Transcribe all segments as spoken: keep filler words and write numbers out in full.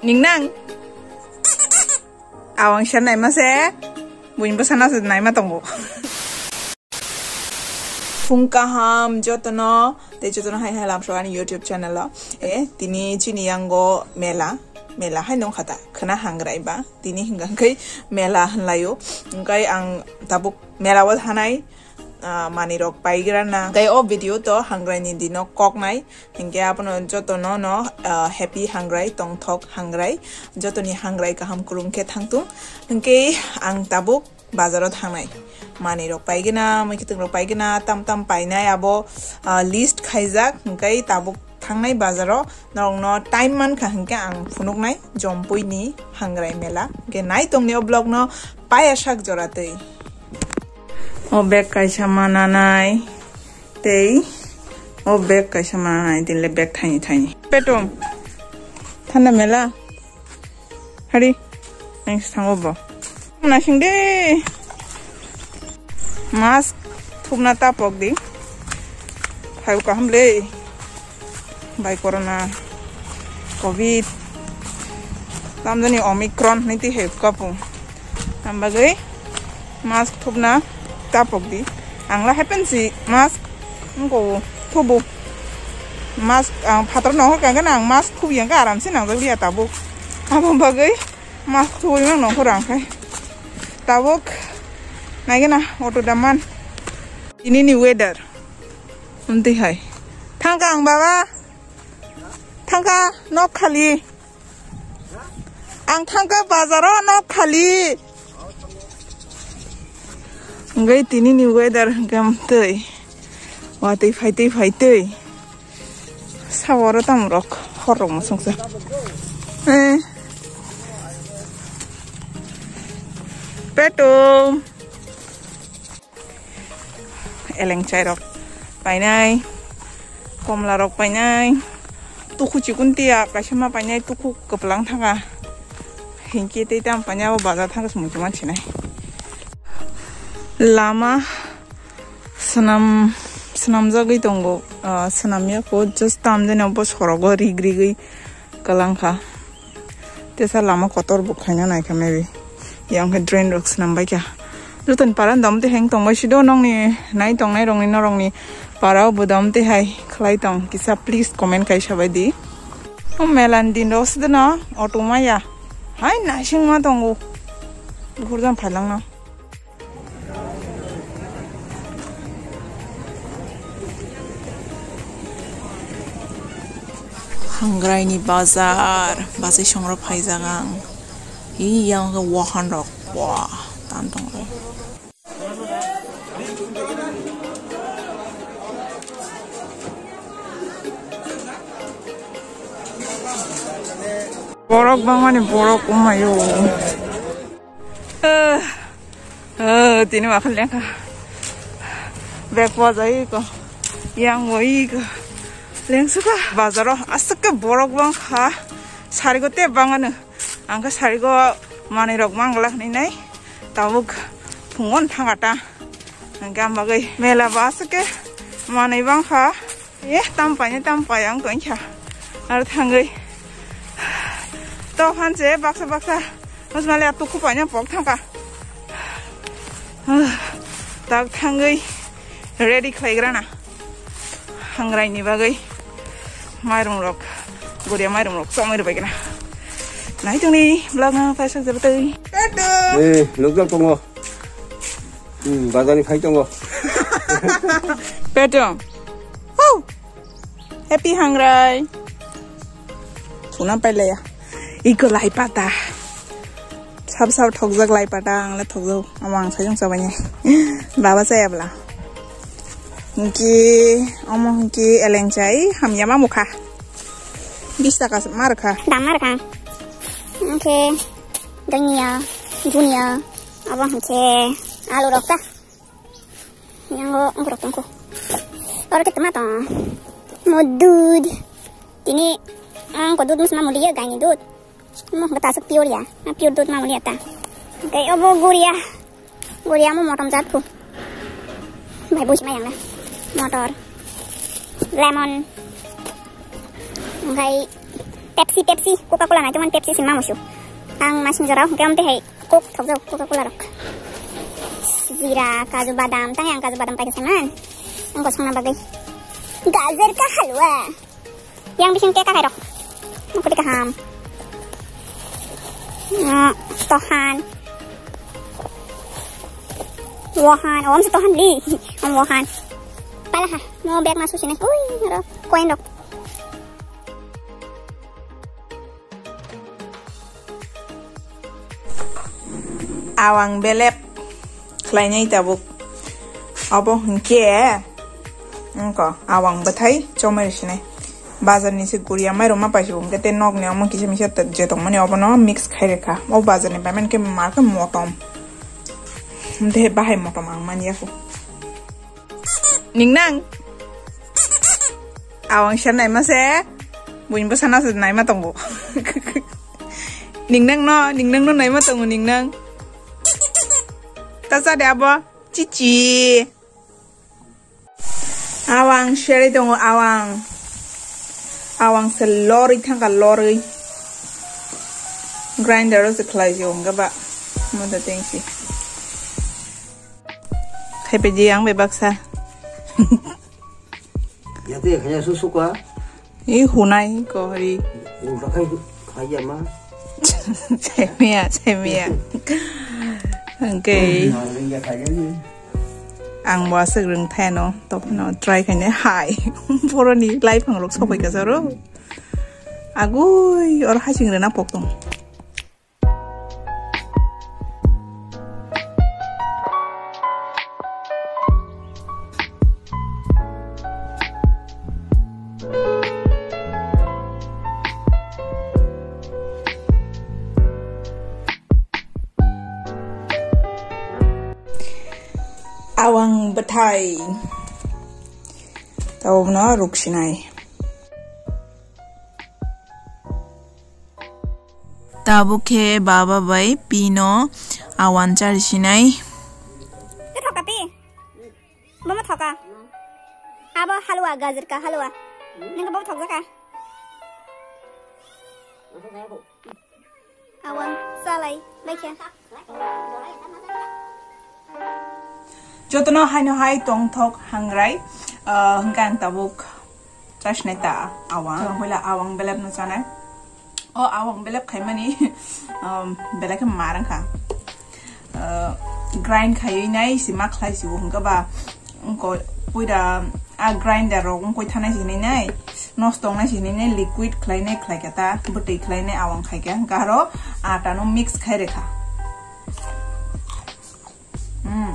Ning nang? Awang siya naima se, buin bwsano se naima tongo. Phung kaham jotono, tei jotono hai hai lamsok ani YouTube channel o. E, tini chini yango mela, mela hai nong khata, khwna hangrai ba, tini hingka hingkai mela hinlaio. Hingkai ang tabuk mela o thanai, ah, manwi rok paigra na. Tei o video to hangrai ni dino koknai. Hingke abono jotono no, ah, happy hangrai, tongthok hangrai, jotoni hangrai kaham kurung khe thangtung. Hingke ang tabuk bazaro thangnai. Manwi rok paigena, mui kitung rok paigena, tam tam painai abo, ah, list khaijak. Hingke tabuk thangnai bazaro norokno time mankha hingke ang phunuknai Jompui ni hangrai mela. Hingke nai tongni o vlog no paya sak jora twi. O bag kaisa mananai. Tei o bag kaisa ma hai tinle bag thaini thaini. Petum. Thanda mela. Hari. Nang sango bo. Nasing de. Mask thupna tapok di. Hai kaham le. Bai corona. Covid. Tamjani Omicron ni ti he kapu. Ang bagwi mask thupna tapok di. Ang la happen si mask wngko thubu. Mask ang phatar no hor kang ang mask thubi ang aram se nang jak liya tabuk. Abo bagwi mask thubi mang no hor ang khai. Tabuk naigena auto daman. Ini ni weather. Unti hai. Thangka ang baba. Thangka nok khali. Ang thangka bazaro nok khali. Ngai tini ni weather hingkam tei. Watui phaitui phaitui. Sawaro tam rok hor rok masung sa. Eh. Petum. Eleng chai rok painai, komla rok painai, tukhu chikun tiya kaisa ma painai, tukhu kwplang thanga. Hinki tei tam painai abo bazar thanga se muitu mansinai. Lama swnam, swnamjagwi tongo, ah, swnamya ko just tam jani obo sorogo rig rigwi kwlangkha. Tesa lama kotor bo khaina naikha maybe. Yang khe drain rok swnam baikha. Joton para dom te heng tong bai sido nongni nai tongnai rokni norokni para bo dom te hai khlai tong kisa please comment kaisa bai di. O melan din rok sidino auto maya. Hai naising ma tongo. Bukhur jang phailang no. Hangrai ni bazar, bazai songrok phaijak ang. Hi yang khe wahan rok, wah, tan tong rok. Borok bangmani borok wngmai o. Eh, eh, tini ma kha lengkha. Bag pojai ko. Yang bo i ko. Lengsuka. Bazaro aswk khe borok bangkha. Sarigo te bangano. Ang khe sarigo manwi rok manglak hinwi nai. Tabuk phungon thangata. Ang khe ang bagwi mela ba aswk khe manwi bangkha. Eh, tam paina, tam pai ang tong kha. Ar thangwi. To hanse baksa baksa. Mas male atu ku paina pok thangka. Ah, tak thangwi ready khlaigrana. Hangrai ni bagwi. Mairum rok. Guria mairum rok chomai rwbai gana. Nai tongni vlog no paisa jabtwi. Eh, nukjak tongo. Hmm, bazar ni phai tongo. Peto. Hau. Happy hangrai. Suna pailaya. Iko lai pata. Sab sab thokjak lai pata, ang le thokjak. Amo ang sajong sabanya. Baba saya bla. Hingke, omo hingke eleng chai, hamya ma mukha. Bis taka mar kha. Dam mar kha. Hingke, dania, dunia, abo hingke, alu rok ta. Yang o, borok tongko. Oro ke toma tong. Mo dud. Tini, ang ko dud musma mo dia gaini dud. Mo hingke tasuk pure ya. Na pure dud ma mo dia ta. Hingke obo guria. Guria mo motom jat phu. Bai buj ma yang na. Motor. Lemon. Hingke Pepsi, Pepsi, Coca-Cola nai tongmani Pepsi si mamusu. Ang masing jorao hwnkhe amtwi hai Coke thokjao, Coca-Cola rok. Jira, kaju badam, tang yang kaju badam paikha saman. Ang kosongna bagwi. Gajar ka halwa. Yang bising cake kakai rok. Ang kuti kaham. No, tohan. Wohan, oh, amsa tohan li. Ang wohan. Pala ha, no bag na susi ne. Ui, ro, koin rok. Awang belep khlainai tabuk. Abo hwnkhe wngkha awang bwthai chomai rw sinai. Bazar ni se guriya mairum ma paisuk hwnkhe tei nok ni omo kisa misa je tongmani obono mix khai rwkha. O bazar ni payment khe ma khe motom. Hwnkhe bahai motom ang manya kho. Ningnang. Awang sir naima se. Buin bwsana se naima tongo. Ningnang no, ningnang no naima tongo ningnang. Ta sa de abo. Cici. Awang seri tongo awang. Awang se lori thangka lori. Grinder o se khlai si wngka ba. Mata tengsi. Khai pe di ang be baksa. Ya te khaya su suka. I hunai ko hari. Ulta khai khaya ma. Chemia, chemia. Okay. Ang bo aswk rwng thai no, to phano try khaine hai. Boroni life ang rok sobai ka jaro. Agui or hasing rena pok tong. Awang bwthai. Tabo no ruksinai. Tabuk khe baba bai pino awan chari sinai. Tei thoka pi. Bomo thoka. Abo halwa, gajar ka halwa. Nang bomo thokjaka. Awan salai, baikha. Jotono haino hai tongthok hangrai, ah, hwnkhe ang tabuk chasnai ta awang. Hoila awang belep no chanai. O awang belep khaimani, um, belai khe mar wngkha. Ah, grind khaiwi nai si ma khlai si bo hwnkhe ba. Wngkha puida a grinder rok wngkha thanai si hinwi nai, nosto wngnai si hinwi nai, liquid khlai nai khlai kha ta, bwtwi khlai nai awang khai kha, hwnkhe aro ata no mix khai rwkha. Hmm.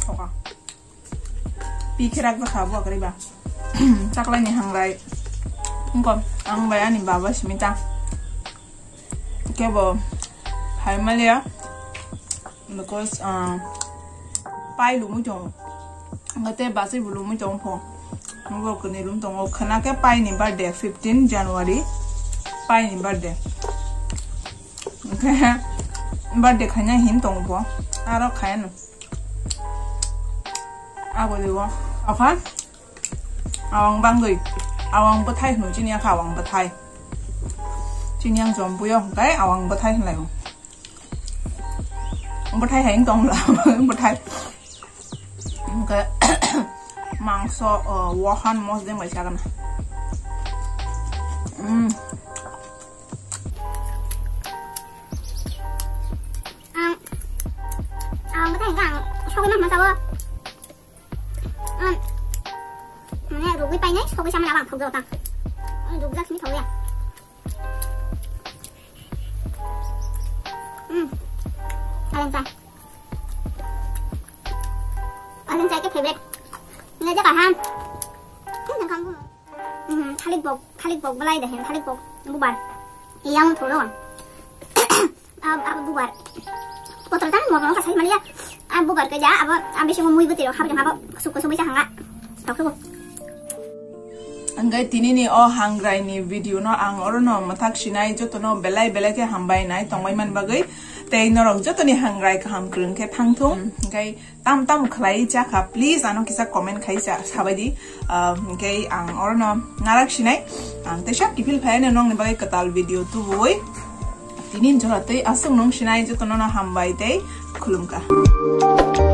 Thoka. Pi khe rak jakha bo kwrwi ba. Chaklai ni hangrai. Wngkha ang bai ani baba simi ta. Kebo hai maliya because, ah, pai lumui tongo. Ang te basai bo lumui tongo pho. Ang bo kwnwi lum tongo. Khwna khe pai ni birthday fifteen January. Pai ni birthday. Birthday khaina hin tongo pho. Aro khaya no. Abo de wo. Akha. Awang bangwi, awang bwthai hwnwi chini yakha awang bwthai. Chini yang jompuyo hwnkhe awang bwthai hwnlaio. Bwthai hai wng tong bwla, bwthai. Hwnkhe mangso, o, wohan mosdeng bai chagana. Mm. Ang, awang bwthai hwnkhe ang sogwi ma hwnma sao. Um, mane rugwi painai, sogwi samani abang thokjao ta. Ang rukjak sini thokya. Hmm. Alen chai. Alen chai ke favorite. Ngai ja kaham. Kan jang kang bu. Hmm, thalik bok, thalik bok belai de hen, thalik bok bubar. Yang thoro. Ab, ab bubar. Kotor tan mo mo kasai maliya. Ab bubar ke ja, ab, ab bisingo mui bwtwi rok habri habo, suk suk bisa hanga. Tok suk. Hingke tinini o hangrai ni video no ang oro no mwthak sinai joto no belai belai khe hambai nai tongbai man bagwi. Tei norok joto ni hangrai kaham kwrwng khe thang thung. Hingke tam tam khlai chakha, please ano kisa comment khai cha sabai di. Ah, hingke ang oro no narak sinai. Ang tei sak kiphil phai no nongni bagwi kwtal video tubuwi. Tini jora tei aswk nung sinai joto no hambai tei khulumkha.